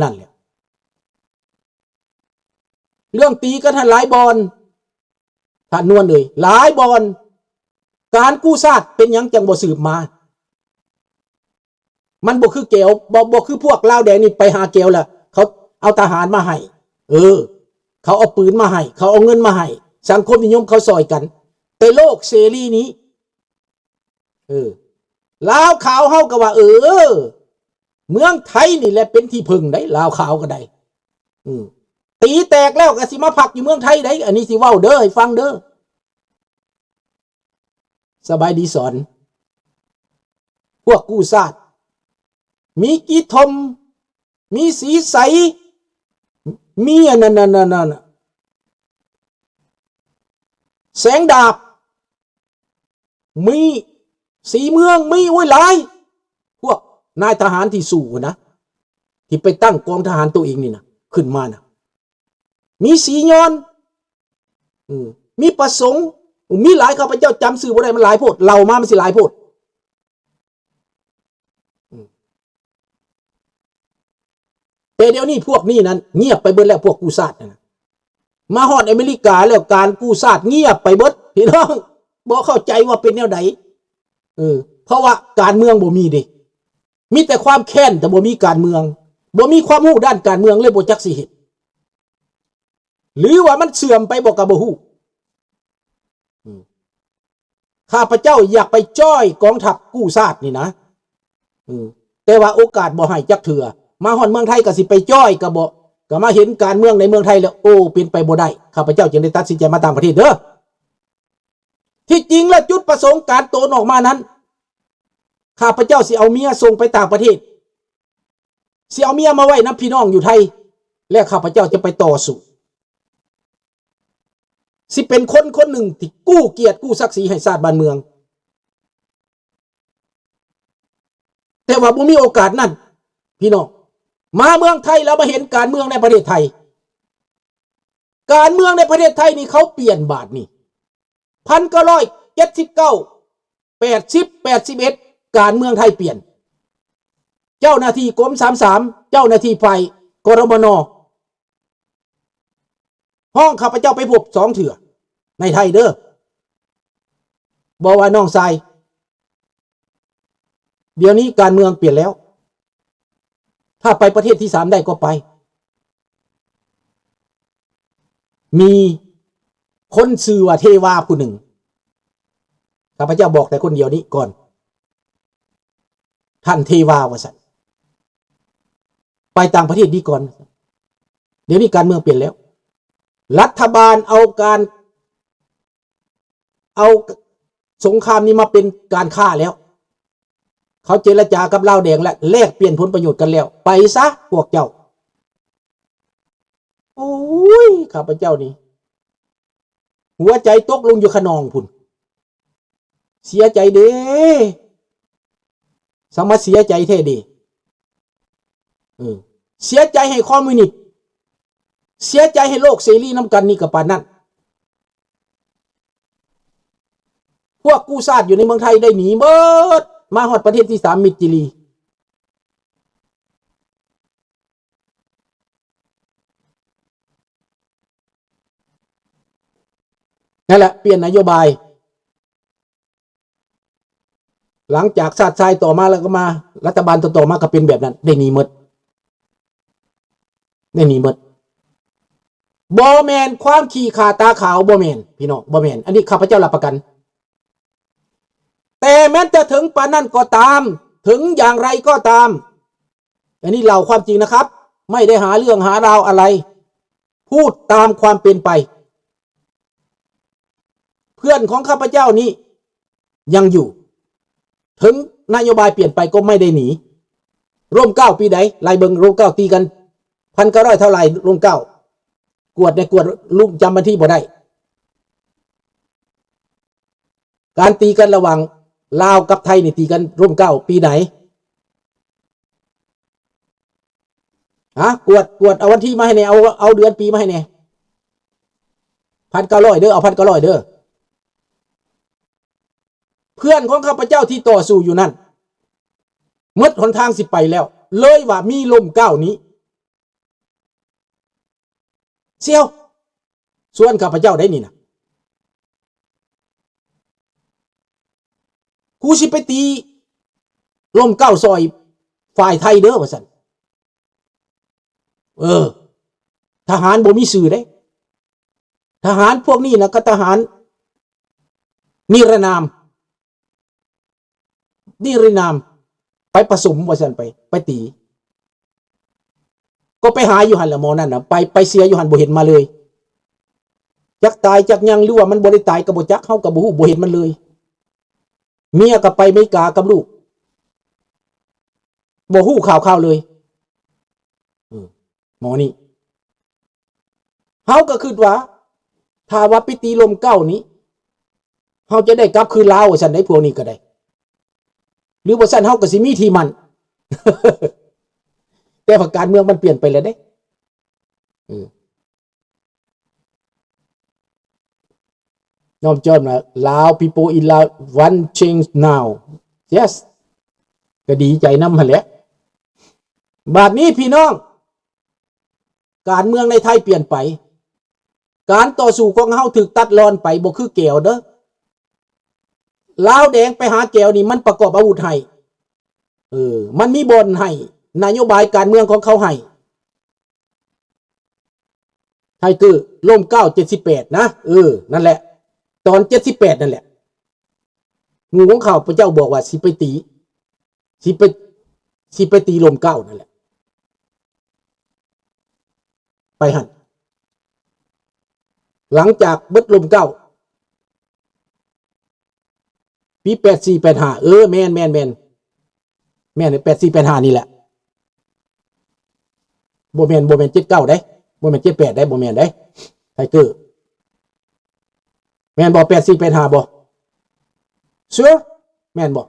ນັ້ນແຫຼະ. ເລື່ອງຕີກັນຫັ້ນຫຼາຍບ່ອນ ທ່ານນວນເອີຍ, ຫຼາຍບ່ອນ. ການກູ້ຊາດເປັນຫຍັງຈັ່ງບໍ່ສືບມາ? ມັນບໍ່ຄືແກວ ບໍ່ ບໍ່ຄືພວກລາວແດງນີ້ໄປຫາແກວລະ ເຂົາເອົາທະຫານມາໃຫ້, ເອີ ເຂົາເອົາປືນມາໃຫ້, ເຂົາເອົາເງິນມາໃຫ້, ສັງຄົມນິຍົມເຂົາຊ່ອຍກັນ. ແຕ່ໂລກເສລີນີ້ ເອີ ລາວຂາວເຮົາກໍວ່າ ເອີ ເມືອງໄທນີ້ແຫຼະເປັນທີ່ເພິ່ງໄດ໋ ລາວຂາວກໍໄດ້. ອື ຕີແຕກແລ້ວກໍຊິມາພັກຢູ່ເມືອງໄທໄດ໋. ອັນນີ້ຊິເວົ້າເດີ ໃຫ້ຟັງເດີ. ສະບາຍດີສອນ ພວກກູ້ຊາດ ມີກີ່ຖົ່ມ ມີສີໃສ ມີອັນນັ້ນ ອັນນັ້ນ ອັນນັ້ນ ແສງດາບ ມີສີເມືອງ ມີ ໂອ້ຍ ຫຼາຍ. ພວກນາຍທະຫານທີ່ສູ້ນະ ທີ່ໄປຕັ້ງກອງທະຫານໂຕເອງນີ້ນະ ຂຶ້ນມານະ ມີສີຍ້ອນ ອື ມີປະສົງ ມີຫຼາຍ ຂ້າພະເຈົ້າຈຳຊື່ບໍ່ໄດ້ ມັນຫຼາຍໂພດ ເລົ່າມາມັນຊິຫຼາຍໂພດ. ອື ແຕ່ດຽວນີ້ພວກນີ້ນັ້ນງຽບໄປເບິດແລ້ວ ພວກກູ້ຊາດນັ້ນນະ. ມາຮອດອາເມລິກາແລ້ວ ການກູ້ຊາດງຽບໄປເບິດ ພີ່ນ້ອງ ບໍ່ເຂົ້າໃຈວ່າເປັນແນວໃດ. ເອີ ເພາະວ່າການເມືອງບໍ່ມີເດ້ ມີແຕ່ຄວາມແຄ້ນ ແຕ່ບໍ່ມີການເມືອງ ບໍ່ມີຄວາມຮູ້ດ້ານການເມືອງ ເລີຍບໍ່ຈັກຊິເຮັດ ຫຼືວ່າມັນເສື່ອມໄປບໍ່ກໍບໍ່ຮູ້. ອື ຂ້າພະເຈົ້າຢາກໄປຈ້ອຍກອງທັບກູ້ຊາດນີ້ນະ ອື ແຕ່ວ່າໂອກາດບໍ່ໃຫ້ຈັກເທື່ອ. ມາຮອດເມືອງໄທກໍຊິໄປຈ້ອຍກໍບໍ່ ກໍມາເຫັນການເມືອງໃນເມືອງໄທແລ້ວ ໂອ້ ເປັນໄປບໍ່ໄດ້ ຂ້າພະເຈົ້າຈຶ່ງໄດ້ຕັດສິນໃຈມາຕ່າງປະເທດເດີ. ທີ່ຈິງແລ້ວຈຸດປະສົງການໂຕນອອກມານັ້ນ ຂ້າພະເຈົ້າຊິເອົາເມຍສົ່ງໄປຕ່າງປະເທດ ຊິເອົາເມຍມາໄວ້ນຳພີ່ນ້ອງຢູ່ໄທ ແລ້ວຂ້າພະເຈົ້າຈະໄປຕໍ່ສູ້ ຊິເປັນຄົນຄົນໜຶ່ງທີ່ກູ້ກຽດກູ້ສັກສີໃຫ້ຊາດບ້ານເມືອງ. ແຕ່ວ່າບໍ່ມີໂອກາດນັ້ນ ພີ່ນ້ອງ ມາເມືອງໄທແລ້ວມາເຫັນການເມືອງໃນປະເທດໄທ. ການເມືອງໃນປະເທດໄທນີ້ເຂົາປ່ຽນບາດນີ້ ພັນເກົ້າຮ້ອຍເຈັດສິບເກົ້າ ແປດສິບ ແປດສິບເອັດ ການເມືອງໄທປ່ຽນ. ເຈົ້າໜ້າທີ່ກົມສາມສາມ ເຈົ້າໜ້າທີ່ຝ່າຍ ກລມນ ຮ້ອງຂ້າພະເຈົ້າໄປພົບສອງເທື່ອໃນໄທເດີ ບອກວ່າ ນ້ອງຊາຍ ດຽວນີ້ການເມືອງປ່ຽນແລ້ວ ຖ້າໄປປະເທດທີສາມໄດ້ກໍໄປ. ມີຄົນຊື່ວ່າເທວາຜູ້ໜຶ່ງ ຂ້າພະເຈົ້າບອກແຕ່ຄົນດຽວນີ້ກ່ອນ ທ່ານເທວາວ່າຊັ້ນ ໄປຕ່າງປະເທດດີກ່ອນ. ດຽວນີ້ການເມືອງປ່ຽນແລ້ວ ລັດຖະບານເອົາການ ເອົາສົງຄາມນີ້ມາເປັນການຄ້າແລ້ວ ເຂົາເຈລະຈາກັບລາວແດງແລ້ວ ແລກປ່ຽນຜົນປະໂຫຍດກັນແລ້ວ ໄປຊະພວກເຈົ້າ. ໂອ້ຍ ຂ້າພະເຈົ້ານີ້ ຫົວໃຈຕົກລົງຢູ່ຂະໜອງພຸ້ນ ເສຍໃຈເດ້ ສັງມາເສຍໃຈແທ້ເດ້. ເອີ ເສຍໃຈໃຫ້ຄອມມິວນິດ ເສຍໃຈໃຫ້ໂລກເສລີນຳກັນນີ້ກໍປານນັ້ນ. ພວກກູ້ຊາດຢູ່ໃນເມືອງໄທໄດ້ໜີເບິດ ມາຮອດປະເທດທີສາມ ມິດຈີຣີ. ນັ້ນແຫຼະ ປ່ຽນນະໂຍບາຍ. ຫຼັງຈາກຊາດຊາຍຕໍ່ມາແລ້ວກໍມາ ລັດຖະບານຕໍ່ໆມາກໍເປັນແບບນັ້ນ ໄດ້ໜີໝົດ ໄດ້ໜີໝົດ. ບໍ່ແມ່ນຄວາມຂີ້ຂ້າຕາຂາວ ບໍ່ແມ່ນ ພີ່ນ້ອງ ບໍ່ແມ່ນ ອັນນີ້ຂ້າພະເຈົ້າຮັບປະກັນ. ແຕ່ແມ້ນຈະເຖິງປານນັ້ນກໍຕາມ ເຖິງຢ່າງໃດກໍຕາມ ອັນນີ້ເລົ່າຄວາມຈິງນະຄັບ ໄມ່ໄດ້ຫາເລື່ອງຫາລາວອະໄລ ພູດຕາມຄວາມເປັນໄປ. ເພື່ອນຂອງຂ້າພະເຈົ້ານີ້ຍັງຢູ່ ເຖິງນະໂຍບາຍປ່ຽນໄປກໍໄມ່ໄດ້ໜີ. ຮົ່ມເກົ້າປີໃດ ໄລ່ເບິ່ງ ຮົ່ມເກົ້າຕີກັນ ພັນເກົ້າຮ້ອຍເທົ່າໃດ ຮົ່ມເກົ້າ ກວດແດ່ ກວດ ລຸງຈຳວັນທີບໍ່ໄດ້. ການຕີກັນລະຫວ່າງລາວກັບໄທນີ້ ຕີກັນຮົ່ມເກົ້າປີໃດ? ຮະ ກວດ ກວດເອົາວັນທີມາໃຫ້ແດ່ ເອົາ ເອົາເດືອນປີມາໃຫ້ແດ່. ພັນເກົ້າຮ້ອຍເດີ ເອົາພັນເກົ້າຮ້ອຍເດີ. ເພື່ອນຂອງຂ້າພະເຈົ້າທີ່ຕໍ່ສູ້ຢູ່ນັ້ນ ໝົດຫົນທາງຊິໄປແລ້ວ ເລີຍວ່າມີຮົ່ມເກົ້ານີ້ ສ່ຽວ ສ່ວນຂ້າພະເຈົ້າໄດ໋ນີ້ນະ ກູຊິໄປຕີລົມເກົ້າຊ່ອຍຝ່າຍໄທເດີ ວ່າຊັ້ນ. ເອີ ທະຫານບໍ່ມີຊື່ເດ້. ທະຫານພວກນີ້ນະ ກໍທະຫານນິລະນາມ ນິລະນາມ ໄປປະຊຸມວ່າຊັ້ນ ໄປ ໄປຕີ ກໍໄປຫາຢູ່ຫັ້ນແຫຼະ ໝໍນັ້ນນະ ໄປ ໄປເສຍຢູ່ຫັ້ນ ບໍ່ເຫັນມາເລີຍ. ຈັກຕາຍຈັກຫຍັງ ຫຼືວ່າມັນບໍ່ໄດ້ຕາຍກໍບໍ່ຈັກ ເຮົາກໍບໍ່ຮູ້ ບໍ່ເຫັນມັນເລີຍ. ເມຍກໍໄປອາເມລິກາກັບລູກ ບໍ່ຮູ້ຂ່າວຄາວເລີຍ. ເອີ ໝໍນີ້ ເຮົາກໍຄິດວ່າ ຖ້າວ່າໄປຕີລົມເກົ້ານີ້ ເຮົາຈະໄດ້ກັບຄືນລາວວ່າຊັ້ນໄດ໋ ພວກນີ້ກໍໄດ້ ຫຼືບໍ່ຊັ້ນເຮົາກໍຊິມີທີ່ໝັ້ນ. ແຕ່ວ່າການເມືອງມັນປ່ຽນໄປແລ້ວເດ້. ເອີ ນ້ອມຈອມນະ Lao people in Lao want change now. Yes ກໍດີໃຈນຳຫັ້ນແຫຼະ. ບາດນີ້ພີ່ນ້ອງ ການເມືອງໃນໄທປ່ຽນໄປ. ການຕໍ່ສູ້ຂອງເຮົາຖືກຕັດລອນໄປ ບໍ່ຄືແກວເດີ. ລາວແດງໄປຫາແກວນີ້ ມັນປະກອບອາວຸດໃຫ້. ເອີ ມັນມີບ່ອນໃຫ້ ນະໂຍບາຍການເມືອງຂອງເຂົາໃຫ້. ໄທເກີ ລົມເກົ້າ ເຈັດສິບແປດນະ. ເອີ ນັ້ນແຫຼະ ຕອນເຈັດສິບແປດນັ້ນແຫຼະ ໝູ່ຂອງຂ້າພະເຈົ້າບອກວ່າຊິໄປຕີ ຊິໄປ ຊິໄປຕີລົມເກົ້ານັ້ນແຫຼະ ໄປຫັ້ນ. ຫຼັງຈາກເບິດລົມເກົ້າ ປີແປດສີ່ ແປດຫ້າ ເອີ ແມ່ນ ແມ່ນ ແມ່ນ ແມ່ນ ແປດສີ່ ແປດຫ້ານີ້ແຫຼະ. ບໍ່ແມ່ນ ບໍ່ແມ່ນເຈັດເກົ້າເດ້ ບໍ່ແມ່ນເຈັດແປດເດ້ ບໍ່ແມ່ນເດ້ ໄທເກີ ແມ່ນບໍ່ ແປດສີ່ ແປດຫ້າ ບໍ່? Sure ແມ່ນບໍ່?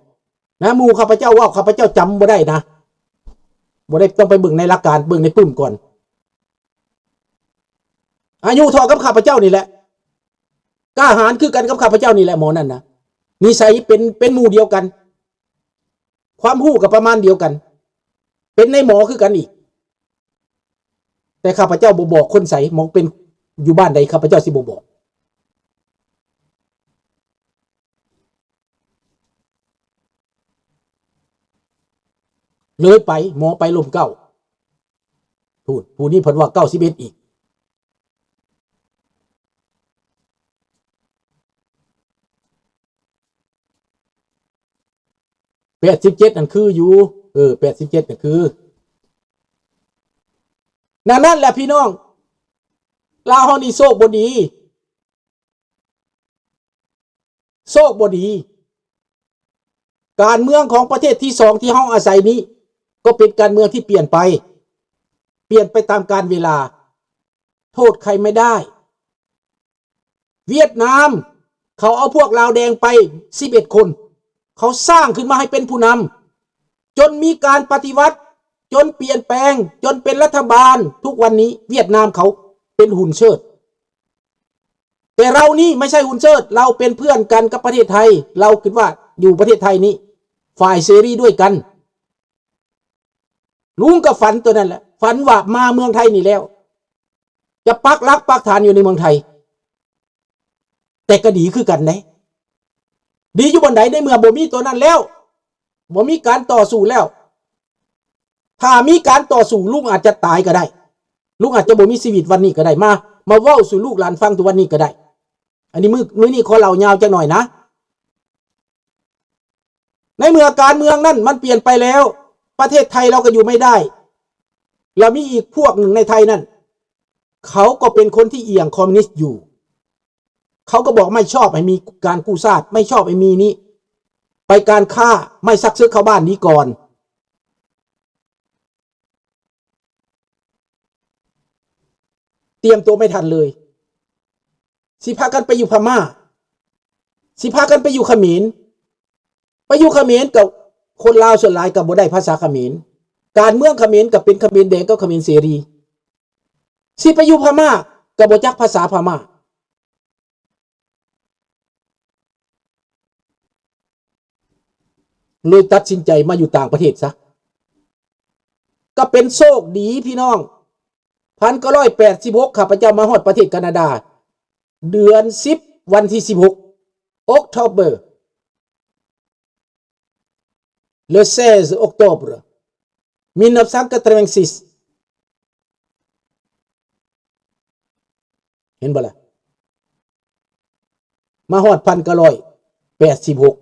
ນະ ໝູ່ຂ້າພະເຈົ້າເວົ້າ ຂ້າພະເຈົ້າຈຳບໍ່ໄດ້ນະ ບໍ່ໄດ້ ຕ້ອງໄປເບິ່ງໃນຫຼັກການ ເບິ່ງໃນປຶ້ມກ່ອນ. ອາຍຸເທົ່າກັບຂ້າພະເຈົ້ານີ້ແຫຼະ ກ້າຫານຄືກັນກັບຂ້າພະເຈົ້ານີ້ແຫຼະ ໝໍນັ້ນນະ. ນິໄສເປັນ ເປັນໝູ່ດຽວກັນ ຄວາມຮູ້ກໍປະມານດຽວກັນ ເປັນນາຍໝໍຄືກັນອີກ. ແຕ່ຂ້າພະເຈົ້າບໍ່ບອກຄົນໃສ ໝໍເປັນຢູ່ບ້ານໃດ ຂ້າພະເຈົ້າຊິບໍ່ບອກ. ເລີຍໄປ ໝໍໄປລົມເກົ້າ ຜູ້ ຜູ້ນີ້ເພິ່ນວ່າເກົ້າສິບເອັດອີກ. ແປດສິບເຈັດນັ້ນຄືຢູ່ ເອີ ແປດສິບເຈັດນັ້ນຄື. ນັ້ນ ນັ້ນແຫຼະພີ່ນ້ອງ ລາວເຮົານີ້ໂຊກບໍ່ດີ ໂຊກບໍ່ດີ. ການເມືອງຂອງປະເທດທີສອງທີ່ເຮົາອາໄສນີ້ ກໍເປັນການເມືອງທີ່ປ່ຽນໄປ ປ່ຽນໄປຕາມການເວລາ ໂທດໃຄໄມ່ໄດ້. ຫວຽດນາມ ເຂົາເອົາພວກລາວແດງໄປສິບເອັດຄົນ ເຂົາສ້າງຂຶ້ນມາໃຫ້ເປັນຜູ້ນຳ ຈົນມີການປະຕິວັດ ຈົນປ່ຽນແປງ ຈົນເປັນລັດຖະບານ. ທຸກວັນນີ້ຫວຽດນາມເຂົາເປັນຫຸນເຊີດ ແຕ່ເຮົານີ້ໄມ່ໃຊ່ຫຸນເຊີດ ເຮົາເປັນເພື່ອນກັນກັບປະເທດໄທ ເຮົາຄິດວ່າຢູ່ປະເທດໄທນີ້ ຝ່າຍເສລີດ້ວຍກັນ. ລຸງກໍຝັນຕົວນັ້ນແຫຼະ ຝັນວ່າມາເມືອງໄທນີ້ແລ້ວ ຈະປັກຫຼັກປັກຖານຢູ່ໃນເມືອງໄທ ແຕ່ກໍດີຄືກັນເດ້. ດີຢູ່ບ່ອນໃດ ໃນເມື່ອບໍ່ມີຕົວນັ້ນແລ້ວ ບໍ່ມີການຕໍ່ສູ້ແລ້ວ. ຖ້າມີການຕໍ່ສູ້ ລຸງອາດຈະຕາຍກໍໄດ້ ລຸງອາດຈະບໍ່ມີຊີວິດວັນນີ້ກໍໄດ້ ມາ ມາເວົ້າສູ່ລູກຫຼານຟັງທຸກວັນນີ້ກໍໄດ້. ອັນນີ້ມື້ ມື້ນີ້ຂໍເລົ່າຍາວຈັກໜ້ອຍນະ. ໃນເມື່ອການເມືອງນັ້ນມັນປ່ຽນໄປແລ້ວ ປະເທດໄທເຮົາກໍຢູ່ໄມ່ໄດ້. ແລ້ວມີອີກພວກໜຶ່ງໃນໄທນັ້ນ ເຂົາກໍເປັນຄົນທີ່ອຽງຄອມມິວນິດຢູ່ ເຂົາກໍບອກໄມ່ຊອບໃຫ້ມີການກູ້ຊາດ ໄມ່ຊອບໃຫ້ມີນີ້ ໄປການຄ້າ ໄມ່ຊັກເສິກເຂົ້າບ້ານນີ້ກ່ອນ. ຕຽມຕົວໄມ່ທັນເລີຍ ຊິພາກັນໄປຢູ່ພະມ້າ ຊິພາກັນໄປຢູ່ຂະເໝນ. ໄປຢູ່ຂະເໝນກໍຄົນລາວສ່ວນຫຼາຍກໍບໍ່ໄດ້ພາສາຂະເໝນ ການເມືອງຂະເໝນກໍເປັນຂະເໝນແດງກັບຂະເໝນເສລີ. ຊິໄປຢູ່ພະມ້າກໍບໍ່ຈັກພາສາພະມ້າ ເລີຍຕັດສິນໃຈມາຢູ່ຕ່າງປະເທດຊະ. ກໍເປັນໂຊກດີພີ່ນ້ອງ ພັນເກົ້າຮ້ອຍແປດສິບຫົກ ຂ້າພະເຈົ້າມາຮອດປະເທດການາດາ ເດືອນສິບ ວັນທີສິບຫົກ October, le seize octobre mille neuf cent quatre-vingt-six. ເຫັນບໍ່ລະ? ມາຮອດພັນເກົ້າຮ້ອຍແປດສິບຫົກ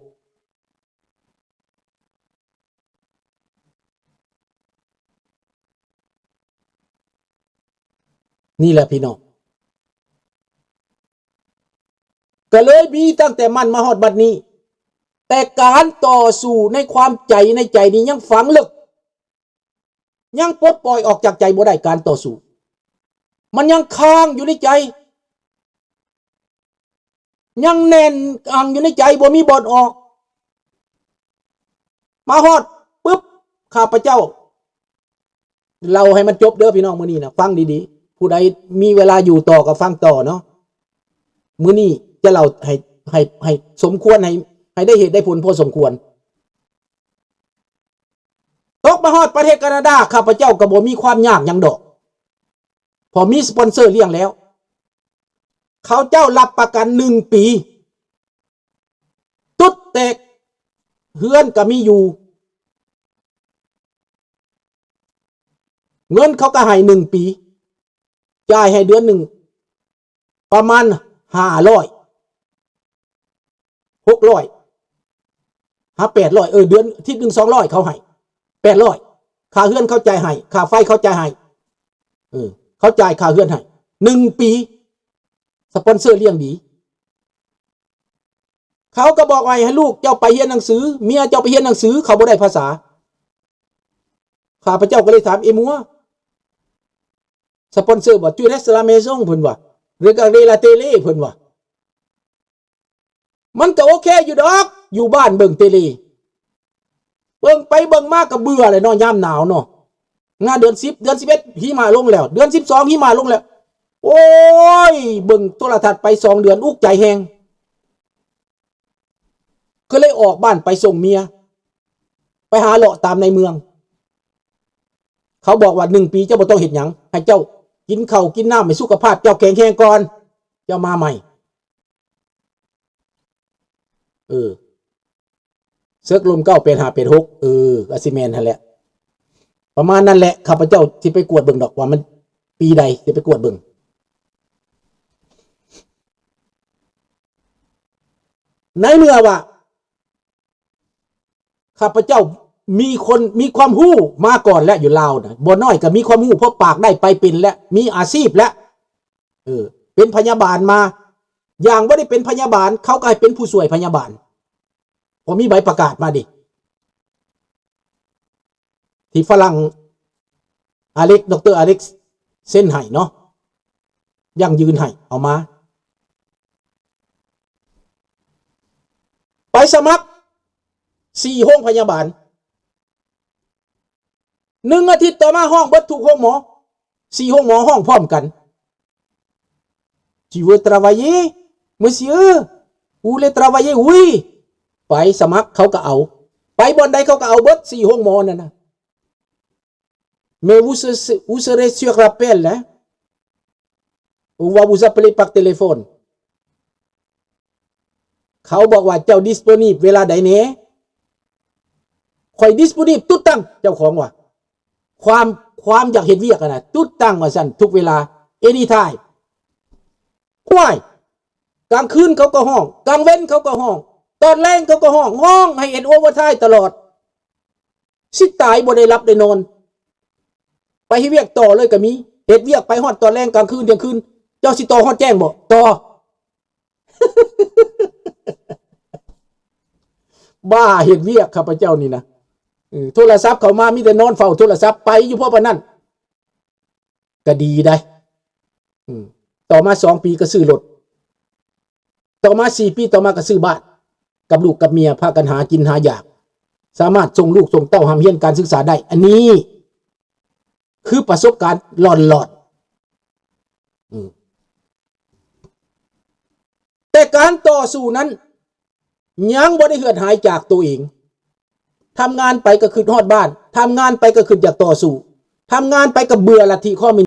ນີ້ແຫຼະພີ່ນ້ອງ ກໍເລີຍມີຕັ້ງແຕ່ນັ້ນມາຮອດບັດນີ້ ແຕ່ການຕໍ່ສູ້ໃນຄວາມໃຈ ໃນໃຈນີ້ຍັງຝັງເລິກ ຍັງປົດປ່ອຍອອກຈາກໃຈບໍ່ໄດ້ ການຕໍ່ສູ້ ມັນຍັງຄ້າງຢູ່ໃນໃຈ ຍັງແໜ້ນອັ່ງຢູ່ໃນໃຈ ບໍ່ມີບ່ອນອອກ. ມາຮອດປຶບ ຂ້າພະເຈົ້າ ເລົ່າໃຫ້ມັນຈົບເດີພີ່ນ້ອງ ມື້ນີ້ນະ ຟັງດີໆ ຜູ້ໃດມີເວລາຢູ່ຕໍ່ກໍຟັງຕໍ່ເນາະ. ມື້ນີ້ຈະເລົ່າໃຫ້ ໃຫ້ ໃຫ້ສົມຄວນ ໃຫ້ ໃຫ້ໄດ້ເຫດໄດ້ຜົນພໍສົມຄວນ. ຕົກມາຮອດປະເທດການາດາ ຂ້າພະເຈົ້າກໍບໍ່ມີຄວາມຍາກຫຍັງດອກ ເພາະມີສະປອນເຊີລ້ຽງແລ້ວ. ເຂົາເຈົ້າຮັບປະກັນໜຶ່ງປີ ຕຸດແຕກ ເຮືອນກໍມີຢູ່ ເງິນເຂົາກໍໃຫ້ໜຶ່ງປີ ຈ່າຍໃຫ້ເດືອນໜຶ່ງປະມານຫ້າຮ້ອຍ ຫົກຮ້ອຍ ຫາແປດຮ້ອຍ ເອີ ເດືອນ ທິດໜຶ່ງສອງຮ້ອຍ ເຂົາໃຫ້ແປດຮ້ອຍ ຄ່າເຮືອນເຂົາຈ່າຍໃຫ້ ຄ່າໄຟເຂົາຈ່າຍໃຫ້ ເອີ ເຂົາຈ່າຍຄ່າເຮືອນໃຫ້ໜຶ່ງປີ ສະປອນເຊີລ້ຽງດີ. ເຂົາກໍບອກວ່າໃຫ້ລູກເຈົ້າໄປຮຽນໜັງສື ເມຍເຈົ້າໄປຮຽນໜັງສື ເຂົາບໍ່ໄດ້ພາສາ. ຂ້າພະເຈົ້າກໍເລີຍຖາມ Et moi? ສະປອນເຊີວ່າ Tu restes à la maison ເພິ່ນວ່າ Regarder la télé ເພິ່ນວ່າ ມັນກໍໂອເຄຢູ່ດອກ ຢູ່ບ້ານເບິ່ງເຕເລ ເບິ່ງໄປເບິ່ງມາກໍເບື່ອແຫຼະເນາະ ຍາມໜາວເນາະ. ງາເດືອນສິບ ເດືອນສິບເອັດ ຫິມະລົງແລ້ວ ເດືອນສິບສອງ ຫິມະລົງແລ້ວ ໂອ້ຍ ເບິ່ງໂທລະທັດໄປສອງເດືອນ ອຸກໃຈແຮງ ກໍເລີຍອອກບ້ານໄປສົ່ງເມຍ ໄປຫາເລາະຕາມໃນເມືອງ. ເຂົາບອກວ່າ ໜຶ່ງປີເຈົ້າບໍ່ຕ້ອງເຮັດຫຍັງ ໃຫ້ເຈົ້າກິນເຂົ້າກິນນ້ຳ ໃຫ້ສຸຂະພາບເຈົ້າແຂງແຮງກ່ອນ ເຈົ້າມາໃໝ່. ເອີ ເສິກລົມເກົ້າ ແປດຫ້າ ແປດຫົກ ເອີ ກໍຊິແມ່ນຫັ້ນແຫຼະ ປະມານນັ້ນແຫຼະ. ຂ້າພະເຈົ້າຊິໄປກວດເບິ່ງດອກວ່າມັນປີໃດ ຊິໄປກວດເບິ່ງ. ໃນເມື່ອວ່າ ຂ້າພະເຈົ້າມີຄົນ ມີຄວາມຮູ້ມາກ່ອນແລ້ວ ຢູ່ລາວນະ ບໍ່ນ້ອຍກໍມີຄວາມຮູ້ ເພາະປາກໄດ້ໄປເປັນແລ້ວ ມີອາຊີບແລ້ວ ເອີ ເປັນພະຍາບານມາ ຢ່າງບໍ່ໄດ້ເປັນພະຍາບານ ເຂົາກໍໃຫ້ເປັນຜູ້ຊ່ວຍພະຍາບານ ເພາະມີໃບປະກາດມາເດ ທີ່ຝຣັ່ງ ອາເລັກ ດອກເຕີ ອາເລັກ ເຊັນໃຫ້ເນາະ ຢັ້ງຢືນໃຫ້ ເອົາມາ ໄປສະໝັກສີ່ໂຮງພະຍາບານ ໜຶ່ງອາທິດຕໍ່ມາ ຮ້ອງເບິດທຸກໂຮງໝໍ ສີ່ໂຮງໝໍຮ້ອງພ້ອmກັນ Tu veux travailler, monsieur? Vous voulez travailler? Oui. ໄປສະໝັກ ເຂົາກໍເອົາ ໄປບ່ອນໃດເຂົາກໍເອົາເບິດ ສີ່ໂຮງໝໍນັ້ນນະ. Mais vous se-, vous serez sur l'appel, hein? On va vous appeler par téléphone. ເຂົາບອກວ່າ ເຈົ້າ disponible ເວລາໃດແດ່? ຂ້ອຍ disponible tout le temps ເຈົ້າຂອງວ່າ ຄວາມ ຄວາມຢາກເຮັດວຽກຫັ້ນນະ tout le temps ວ່າຊັ້ນ ທຸກເວລາ anytime. ໂອ້ຍ ກາງຄືນເຂົາກໍຮ້ອງ ກາງເວັນເຂົາກໍຮ້ອງ ຕອນແລງເຂົາກໍຮ້ອງ ຮ້ອງໃຫ້ເຮັດ overtime ຕະຫຼອດ ຊິຕາຍບໍ່ໄດ້ຫຼັບໄດ້ນອນ ໄປເຮັດວຽກຕໍ່ເລີຍກໍມີ ເຮັດວຽກໄປຮອດຕອນແລງ ກາງຄືນ ທ່ຽງຄືນ ເຈົ້າຊິຕໍ່ຮອດແຈ້ງບໍ່? ຕໍ່. ບ້າເຮັດວຽກຂ້າພະເຈົ້ານີ້ນະ ເອີ ໂທລະສັບເຂົ້າມາ ມີແຕ່ນອນເຝົ້າໂທລະສັບ ໄປຢູ່ພໍປານນັ້ນ ກໍດີໄດ໋. ອືມ ຕໍ່ມາສອງປີກໍຊື້ລົດ ຕໍ່ມາສີ່ປີ ຕໍ່ມາກໍຊື້ບ້ານ ກັບລູກກັບເມຍ ພາກັນຫາກິນຫາຢາກ ສາມາດສົ່ງລູກສົ່ງເຕົ້າຮ່ຳຮຽນການສຶກສາໄດ້. ອັນນີ້ຄືປະສົບການຫຼອນໆ. ອືມ ແຕ່ການຕໍ່ສູ້ນັ້ນ ຍັງບໍ່ໄດ້ເຫືອດຫາຍຈາກໂຕເອງ. ທຳງານໄປກໍຄິດຮອດບ້ານ, ທຳງານໄປກໍຄິດຢາກຕໍ່ສູ້, ທຳງານໄປກໍເບື່ອລັດທິຄອມມິວ